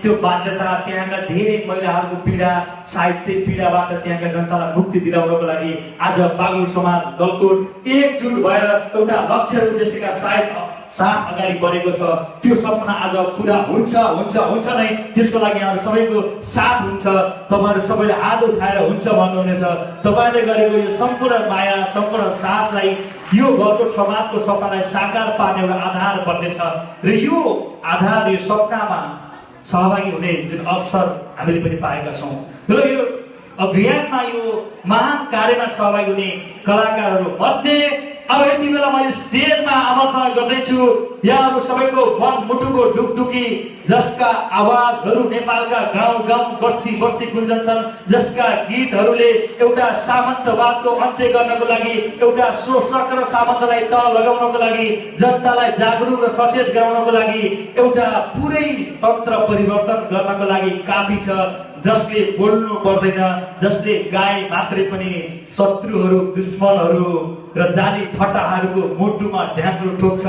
त्यो बाध्यता, त्यहाँका धेरै महिलाहरूको पीडा, साहित्य पीडाबाट त्यहाँका जनतालाई मुक्ति दिलाउनको लागि आज बागलुङ समाज गलकोट एकजुट भएर एउटा लक्ष्य र उद्देश्यका साथ अगाडि बढेको छ। त्यो सपना आज पुरा हुन्छ हुन्छ हुन्छ नै, त्यसको लागि हाम्रो सबैको साथ हुन्छ। तपाईहरु सबैले हात उठाएर हुन्छ भन्नुहुनेछ। तपाईले गरेको यो सम्पूर्ण माया, सम्पूर्ण साथलाई यो गलकोट समाजको सपनालाई साकार पार्ने एउटा आधार बन्नेछ र यो आधार, यो सपनामा सहभागी हुने जुन अवसर हामीले पनि पाएका छौँ र यो अभियानमा, यो महान कार्यमा सहभागी हुने कलाकारहरू मध्ये अब यति बेला मैले स्टेजमा आमन्त्रण गर्दैछु यहाँहरू सबैको मन मुटुको ढुकढुकी, जसका आवाजहरू नेपालका गाउँ गाउँ बस्ती बस्ती गुन्जन्छन्, जसका गीतहरूले एउटा सामन्तवादको अन्त्य गर्नको लागि, एउटा शोषक र सामन्तलाई तल लगाउनको लागि, जनतालाई जागरुक र सचेत गराउनको लागि, एउटा पुरै तन्त्र परिवर्तन गर्नको लागि काफी छ। जसले बोल्नु पर्दैन, जसले गाए मात्रै पनि शत्रुहरू, दुश्मनहरू र जाली फटाहरूको मुटुमा ढ्याङ्ग्रो ठोक्छ,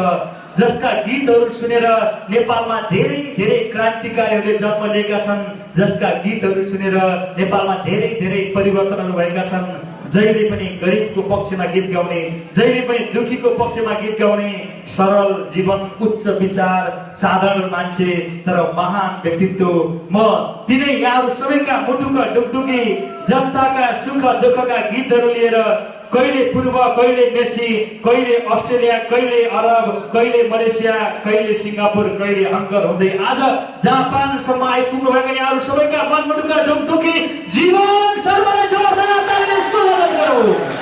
जसका गीतहरू सुनेर नेपालमा धेरै धेरै क्रान्तिकारीहरूले जन्म लिएका छन्, जसका गीतहरू सुनेर नेपालमा धेरै धेरै परिवर्तनहरू भएका छन्। जहिले पनि गरिबको पक्षमा गीत गाउने, जहिले पनि दुखीको पक्षमा गीत गाउने, सरल जीवन, उच्च विचार, साधारण मान्छे तर महान व्यक्तित्व। म तिनै यहाँहरू सबैका मुटुका ढुकढुकी, जनताका सुख दुःखका गीतहरू लिएर कहिले पूर्व, कहिले मेची, कहिले अस्ट्रेलिया, कहिले अरब, कहिले मलेसिया, कहिले सिङ्गापुर, कहिले हङकङ हुँदै आज जापानसम्म आइपुग्नु भएका यहाँहरू सबैका मनमुटुका ढुकढुकी जीवन सर्वलाई जोरदार तालीले स्वागत गरौँ।